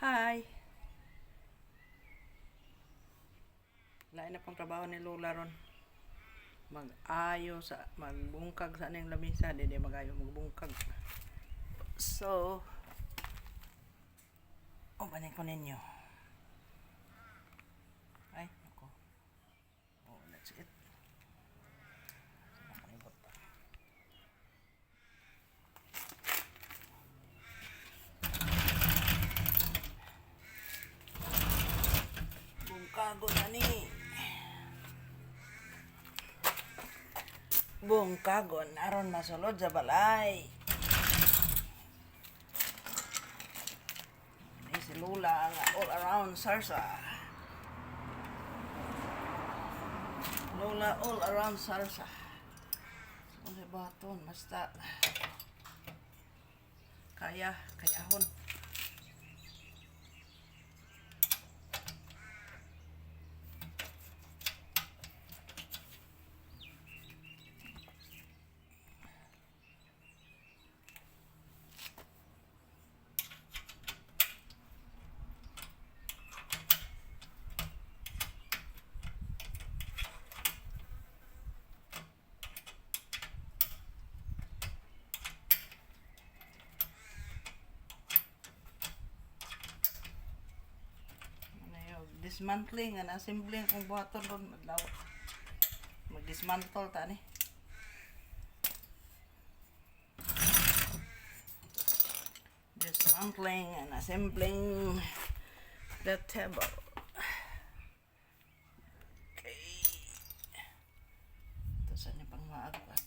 Hi! Lain na pang trabaho ni Lola ron. Mag-ayo sa, magbungkag sa aning lamisa. Di di mag-ayo, magbungkag. So, ubanin ko ninyo. Ay, ako. Oh, that's it. Nakalibot pa. Bungkago na ni. Bungkagon aron masulod sa balay. Ni si Lola nga all around sarsa. Lola all around sarsa. Ano baton basta kaya kayahon. Ano yun, dismantling and assembling kung buhaton ron madlaw. Mag-dismantle ta ni. Dismantling and assembling the table. Okay. Ito sa niya pang maagwan.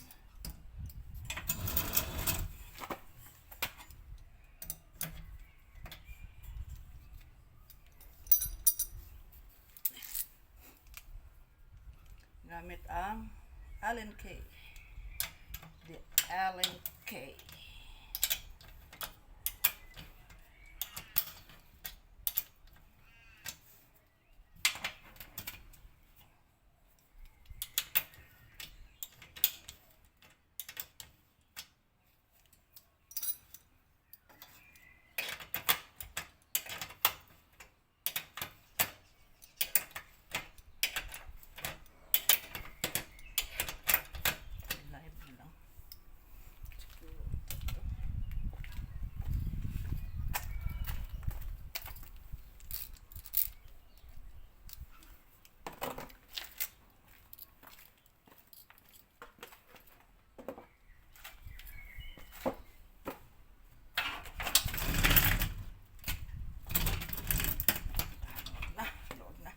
Gamit ang Allen key. The Allen key. Live lang. Siguro. Na, load na.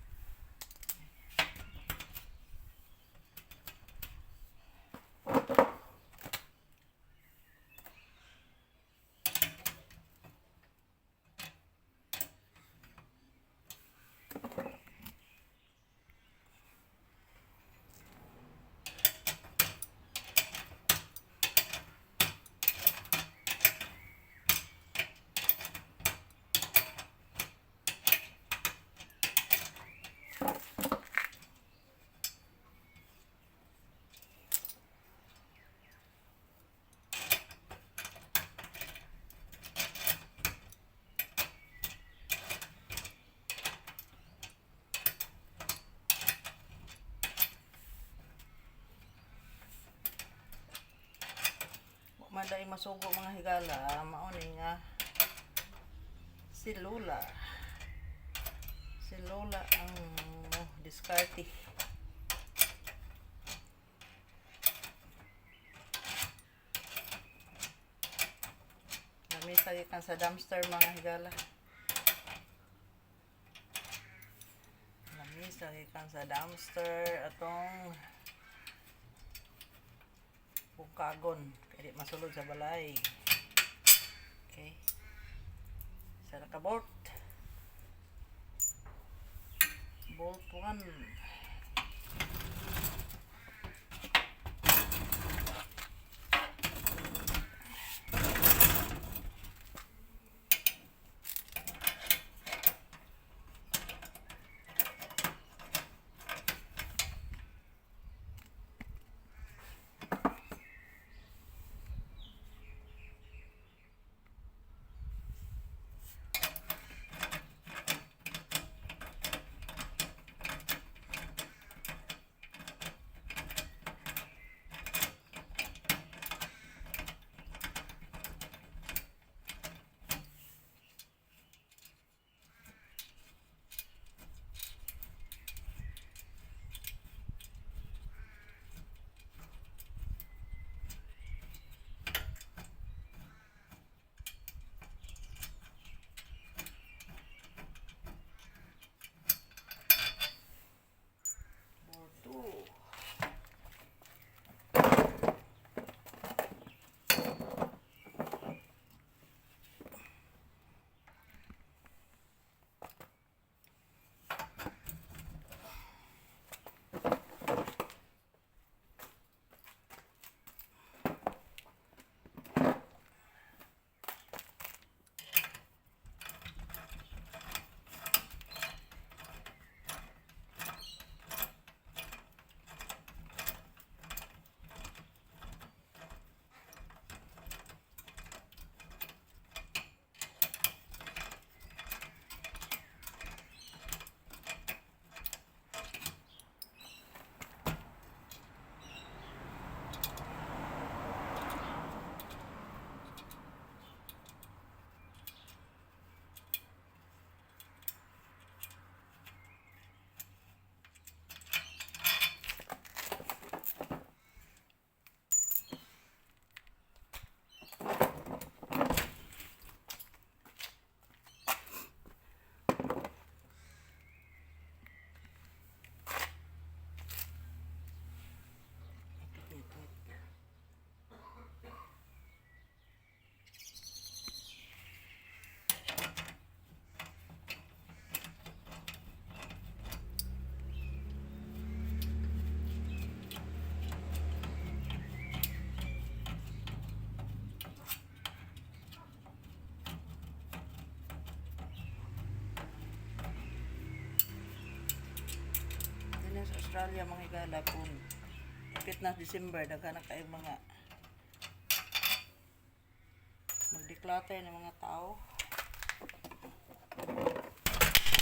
Wa man dai masugo, mga higala, mao ni nga si Lola. Si Lola ang, oh, diskarte. Lamisa gikan sa dumpster, mga higala. Lamisa gikan sa dumpster atong bungkagon kay di masulod sa balay. Okay. Sa ka bolt. Bolt 1. Australia, mga higala, kung ipit na December, daghan na kayo mga mag-declutter ng mga tao.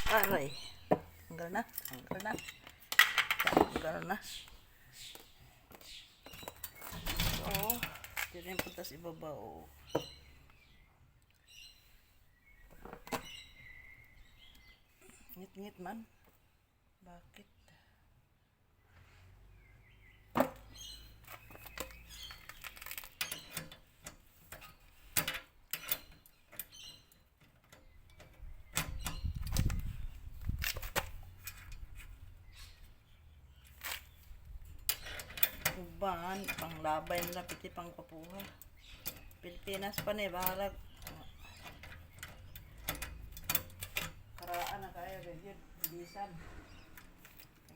Aray. Tanggal na. Tanggal na. Tanggal na. So, dito yung punta sa ibabaw. Ngit-ngit man. Bakit? Uban, panglabay nila, piti pang kapuha. Pilipinas pa ni, bahalag. Karaan na kayo, ganyan, bilisan.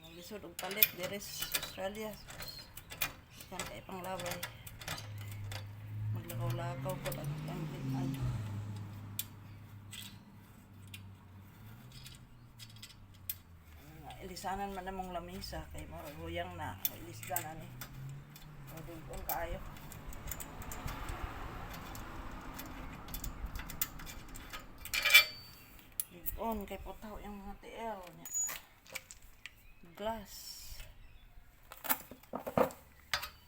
Ang lisod og palit, dire sa Australia. Kan kay panglabay. Maglakaw-lakaw ko ang nga, ilisanan man namong lamisa kay murag huyang na ilisdan ani. Dugon kaayo. Dugon kay putaw yung mga TL niya. Glass.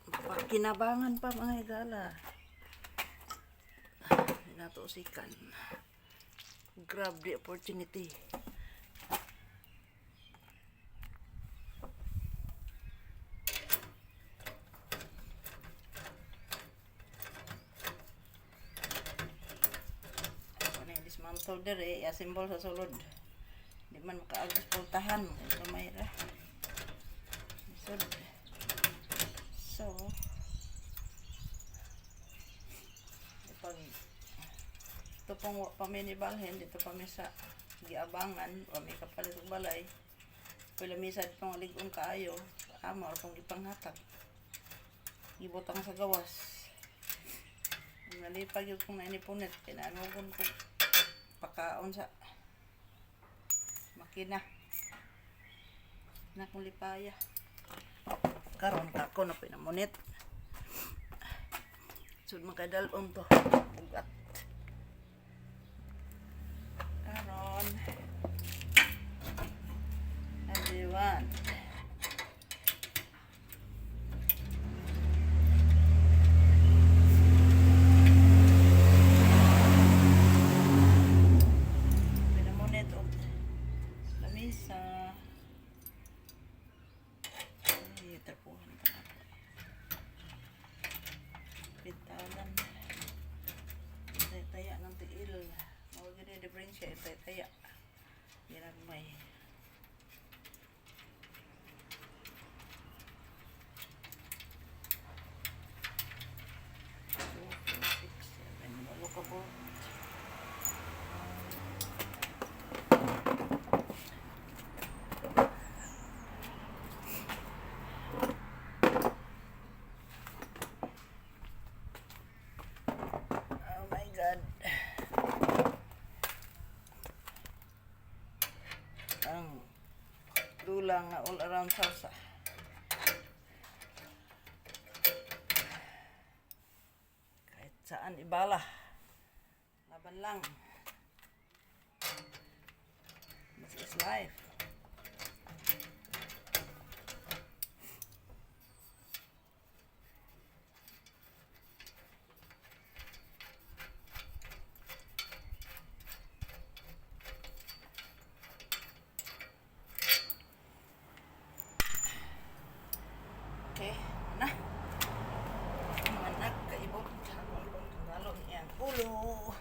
Pakinabangan pa, mga higala. Natusikan. Grab the opportunity. Ano yung dismantle dire, i-assemble sa sulod. Di man makaagos pultahan, gamay ra. Lisod. So, pag ito pong wa pa mi ni balhin, dito pa mi sa giabangan, wa mi kapalit og balay. Pero lamisa dito nga lig-on kaayo, amo or pong gipanghatag. Gibutang sa gawas. Nalipag yun kung nainipunit, kinanugon ko pakaon sa makina. Na kong lipaya. Karon kako na pinamunit. Sud makadalon to. Ugat. Karon. Everyone. Pinamunit og lamisa. Ay, trapuhan pa na po. Pintalan. Taya ng tiil. Mao gani diferensya taya. Ginagmay. Two, four, six, seven, walo ka po. Oh my God. Ang dulang nga all around salsa. Kahit saan ibala. Laban lang. This is life. Okay, na. Manak kaibot. Tanggalon iyang ulo.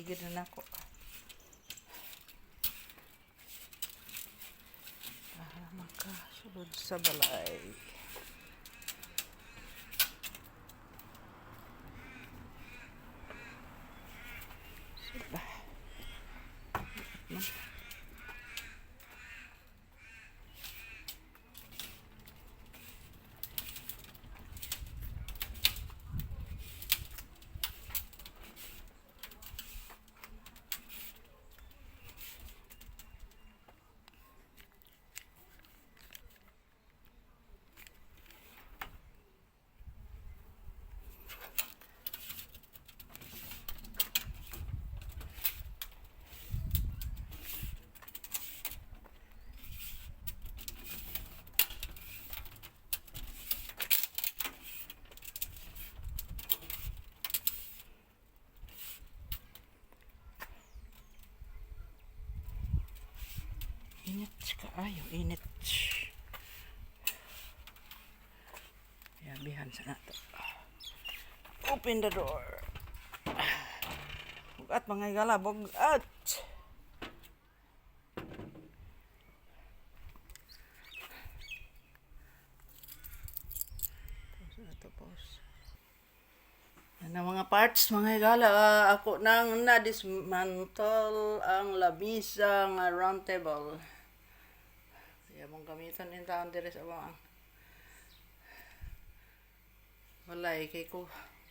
Paligid na nako. Para makasulod sa balay. Sula. Init kaayo, init. Yabihan sa nato. Open the door. Bugat, mga higala, bugat. Pause na to, pause. Ano mga parts, mga higala, ako nang na-dismantle ang lamisa nga round table. Kaya mong gamiton in taon diri sa mga walay kay ko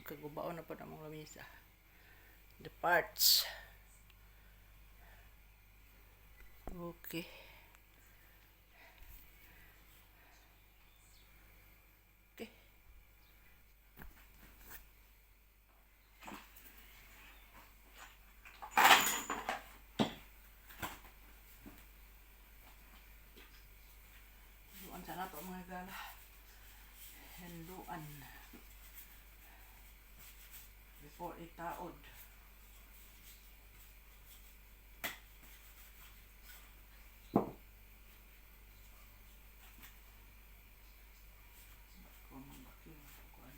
kagubaon na po na mong lamisa. The parts. Okay. Okay. Hinduan sa nato, mga higala. Hinduan. Before itaod. Kung vacuum, kuan.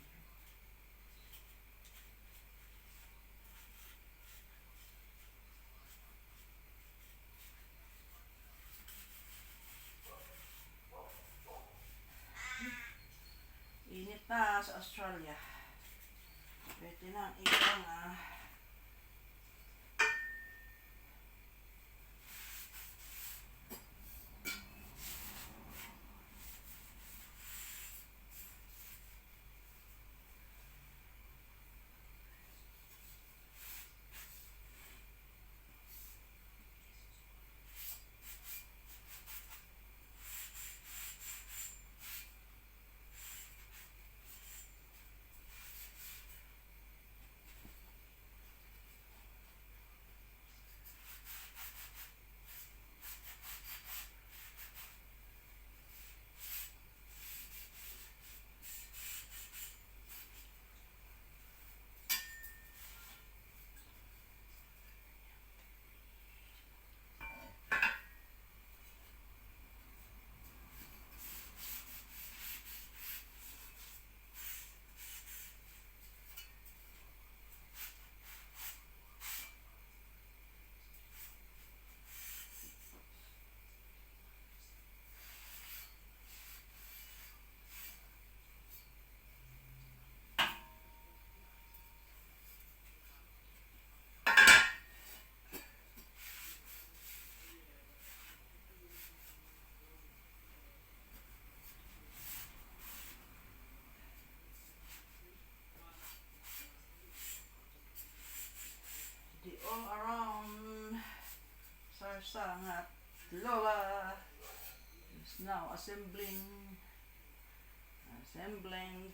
Init na sa Australia. Pwede na ang ikang ah. The all around sarsa nga Lola is now assembling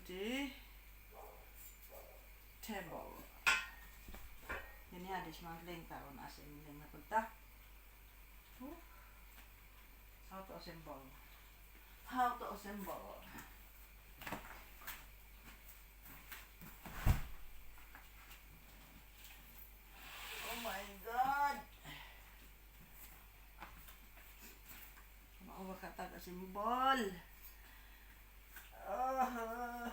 the table. Yun yan, dismantling karon, assembling na punta. Oh. How to assemble? How to assemble? Oh my God! Mao ka tag assemble. Ah.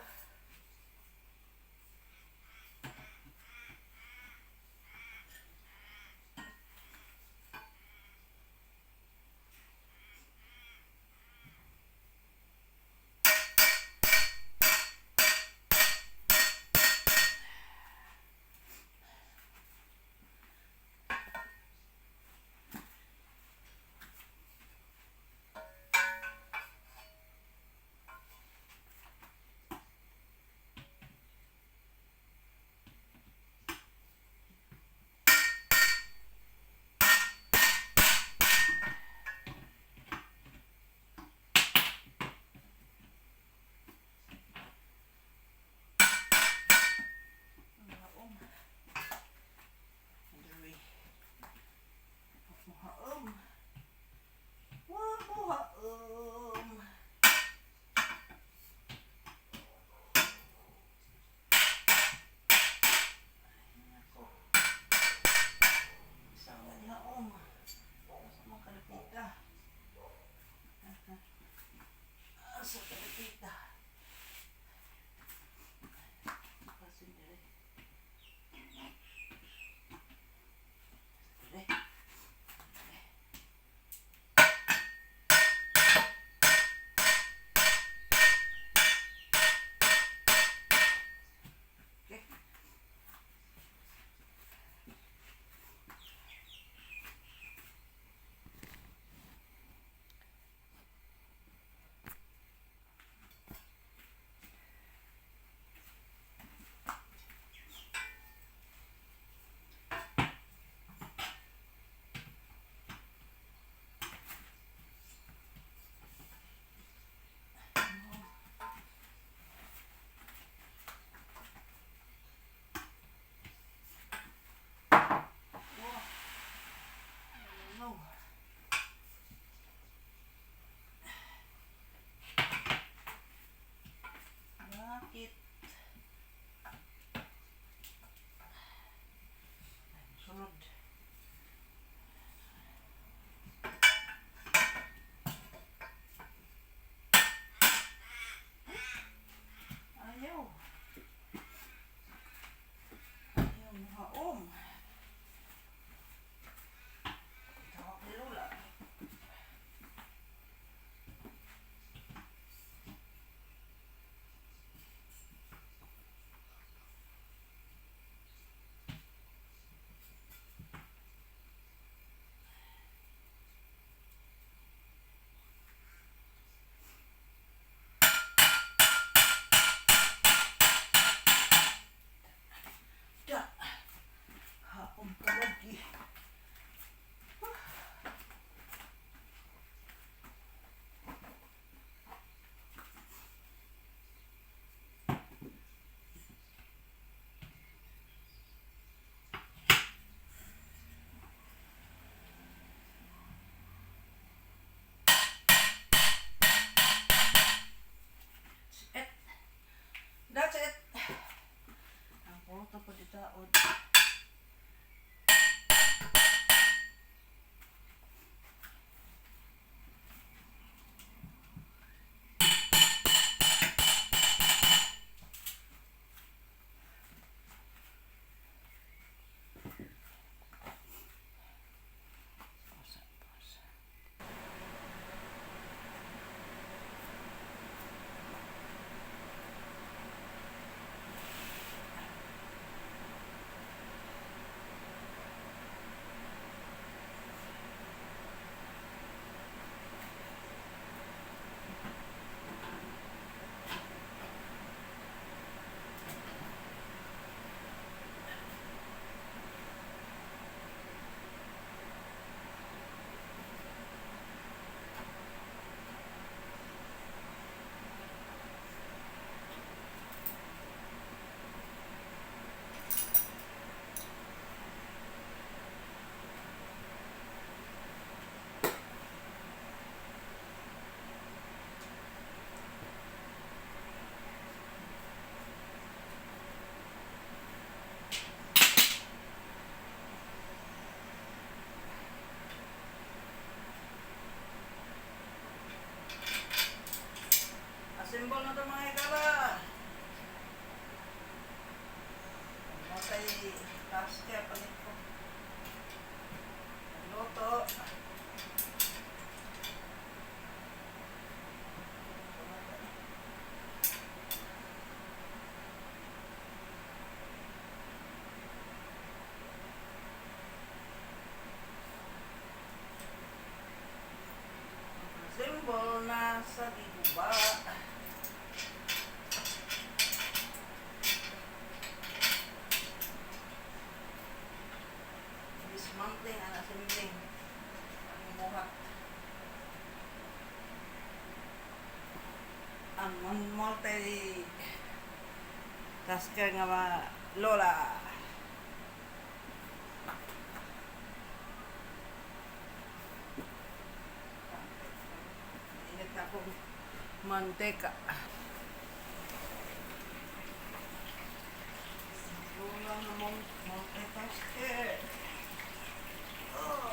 Assemble na ito, mga higala. Multi-tasker palit ko. Luto. Symbol na sa giguba. Dismantling and assembling ang buhat. Ang multi tasker nga ma lola. Init na akong mantika. Lola na multitasker. Oh.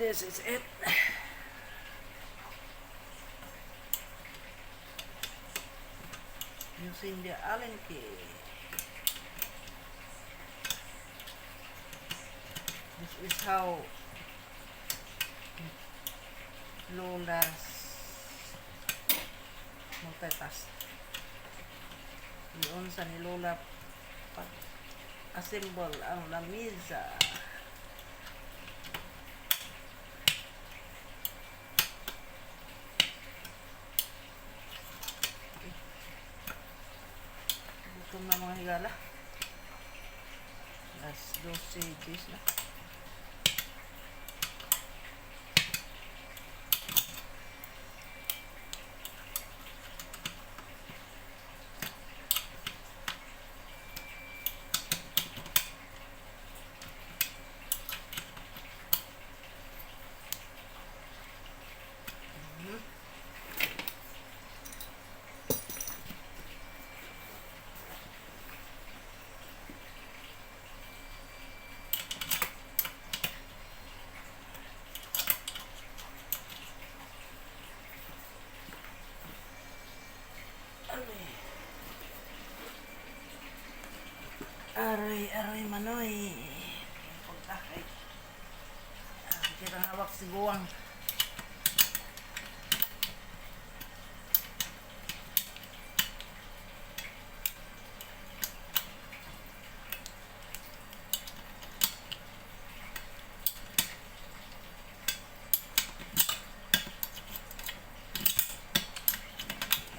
This is it. Using the Allen key. This is how Lola's multitask. Giunsa ni Lola pag assemble ang lamisa. Gutom na, mga higala. Alas 12:10 na. Aray. Aray, aray, manoy. Punta kay. Ah, kita hawak si guwang.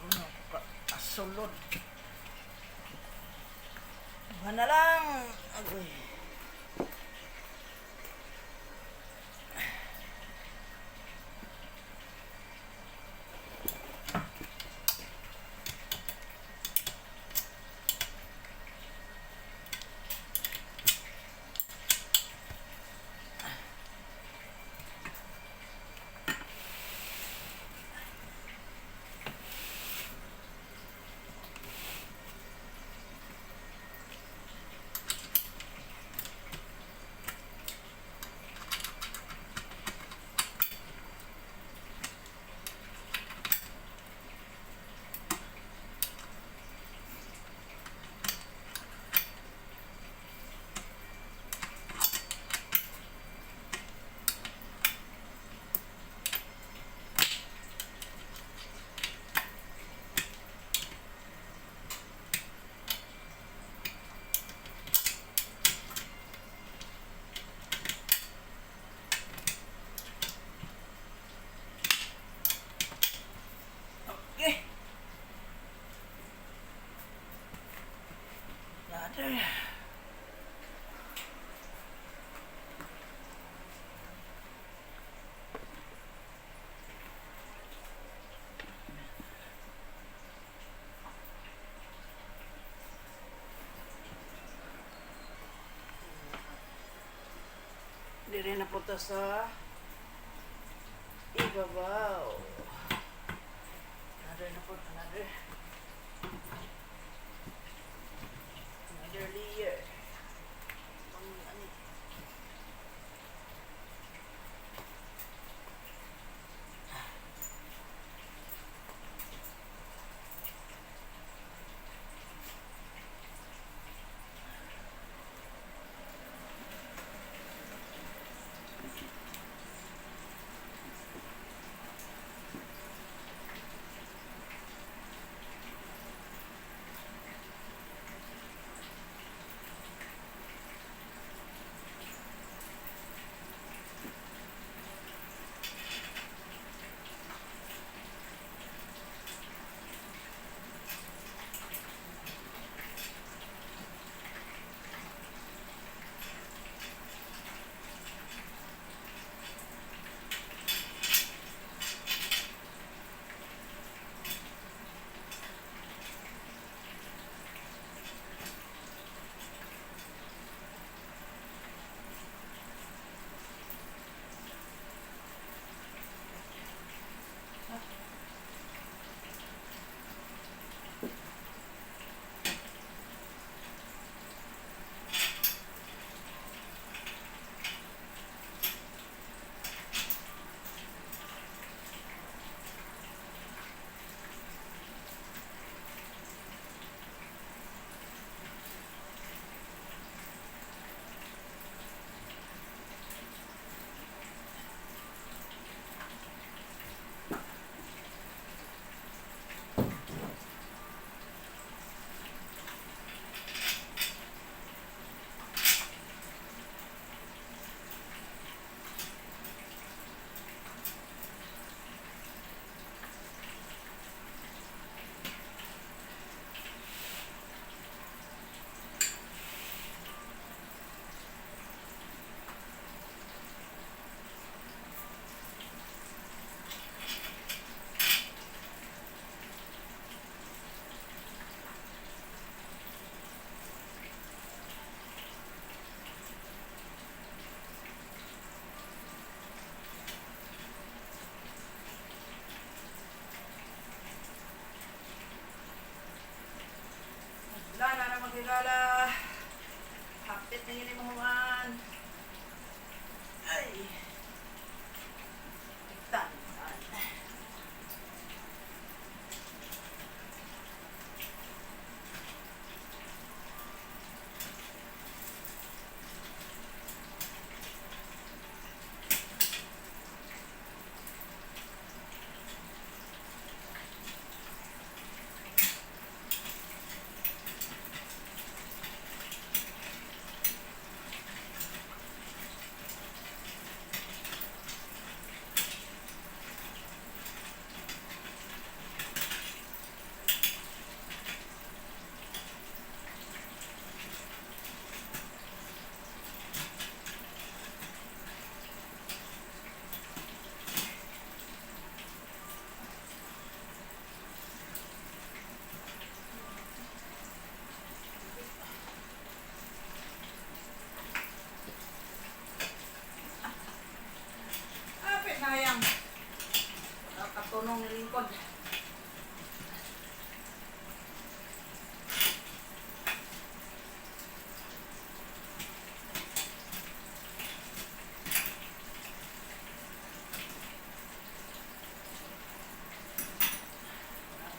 Ano ka asulod. Buhan na lang. Agoy. Okay. Ladder. Dire na po ta sa ibabaw. Another na po, another. Another layer. Pang ano eh. Higala. Hapit na yun mahuman. Ay. Tan. Tan. Apit na yang. Katunong ni lingkod.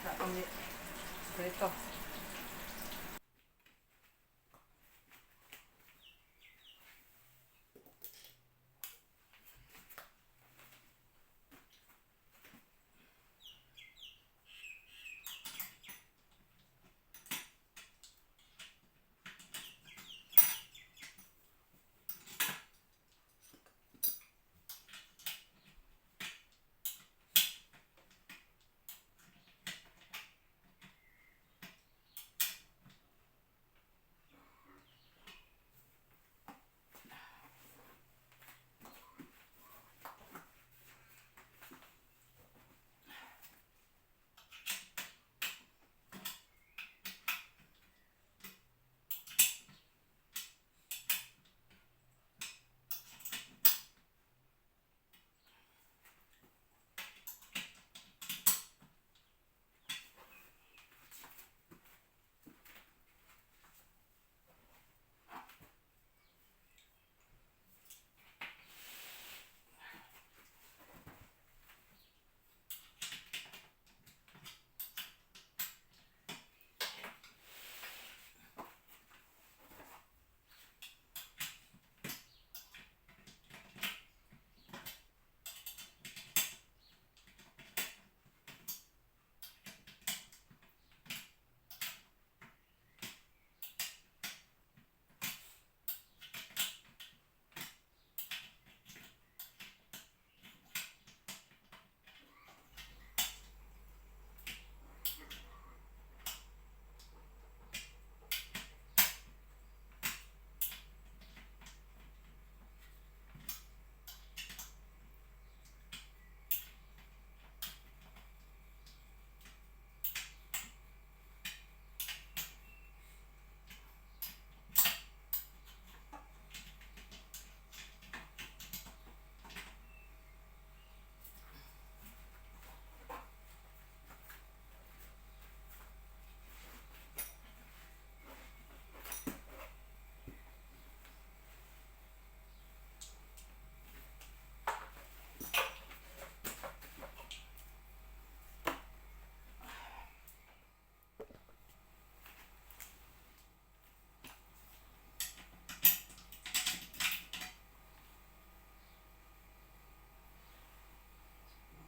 Sa akong prito.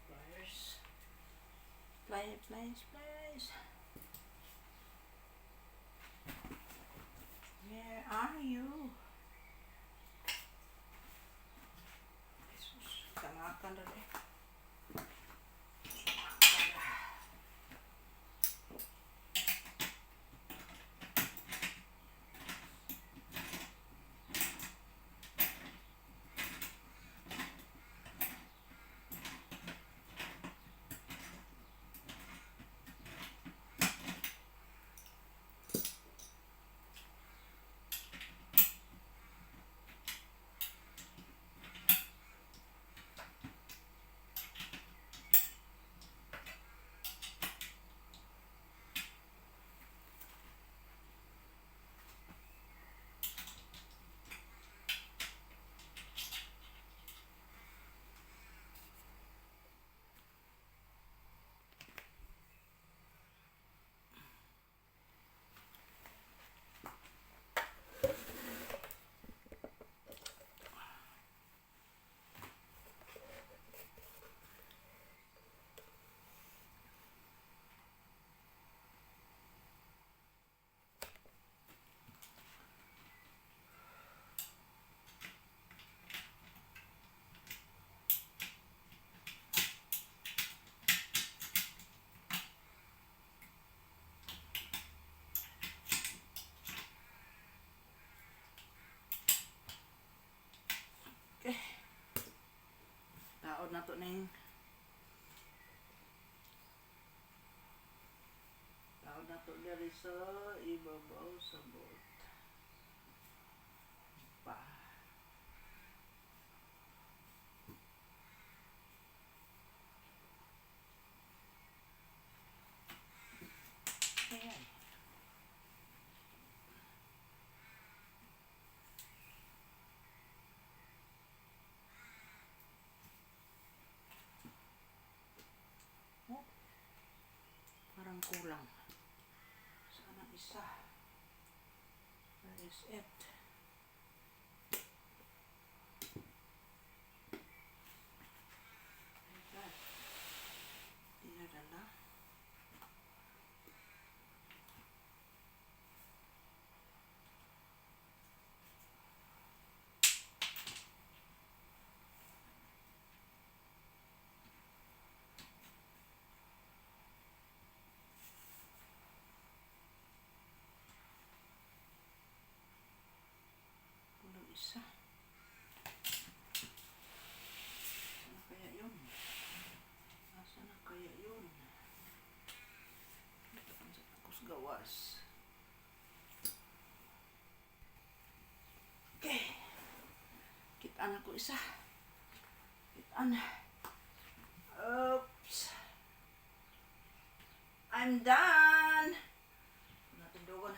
Pliers. Pliers, pliers, pliers. Where are you? Jesus, kangakan na eh. Kangakan na. Kaning tawag na to diri sa ibabaw sa bolt. Pa. Ayan. Oh, parang kulang. Saan ang isa? Where is it? My God. Dinadala. Kulang isa. Saan na kaya yun? Nasaan na kaya yun? Ito ang sa akos gawas. Okay. Kita na ko isa. Kita na. Oops. I'm done. Natin doon.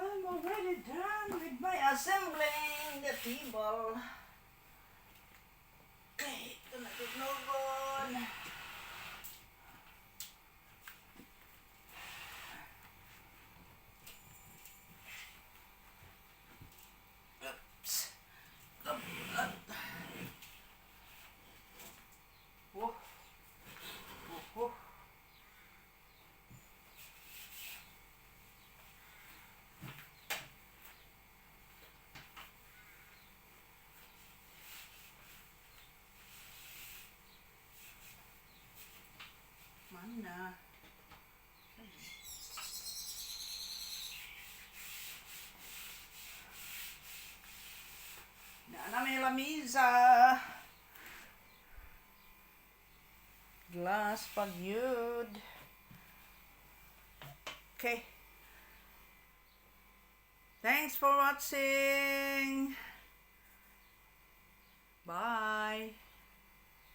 I'm already done with my assembling the table. Okay, ito na tutnogon. Oops. Up, up. Oh. Oh. Mana? Naa na may lamisa. Glass pag yun. Okay. Thanks for watching. Bye.